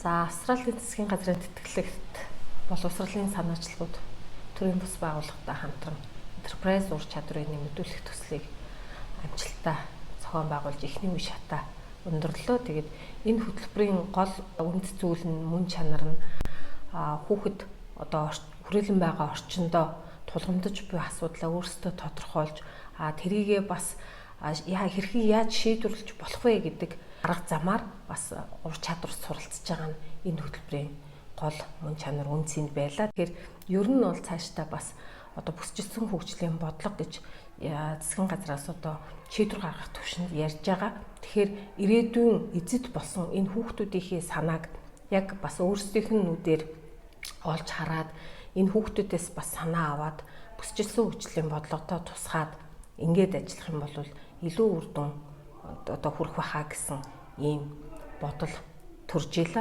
За, Австралийн засгийн газрын тэтгэлэгт боловсролын санаачлагууд төрийн бус байгууллагатай хамтран Enterprise ур чадварыг нэмэгдүүлэх төслийг амжилттай зохион байгуулж эхний үе шатаа өндөрлөө. Тэгээд энэ хөтөлбөрийн гол үнд зүйл нь, мөн чанар нь хүүхэд одоо хүрээлэн байгаа орчиндөө тулгамдж буй асуудлаа өөрсдөө тодорхойлж, тэрийгээ бас яа хэрхэн яаж шийдвэрлэж болох вэ гэдэг арга замаар бас ур чадвар суралцж байгаа нь энэ хөтөлбөрийн гол мөн чанар, үнэ цэнд байлаа. Тэгэхээр ер нь бол цаашдаа бас одоо бүсчилсэн хөгжлийн бодлого гэж засгийн газраас одоо шийдвэр гаргах түвшинд ярьж байгаа. Тэгэхээр ирээдүйн эзэд болсон энэ хүүхдүүдийнхээ санааг яг бас өөрсдийнх нь нүдээр олж хараад, энэ хүүхдүүдээс бас санаа аваад, бүсчилсэн хөгжлийн бодлоготой тусгаад ингээд ажиллах юм бол илүү үр дүн одоо хүрэх байхаа гэсэн ийм бодол төрж ийлээ.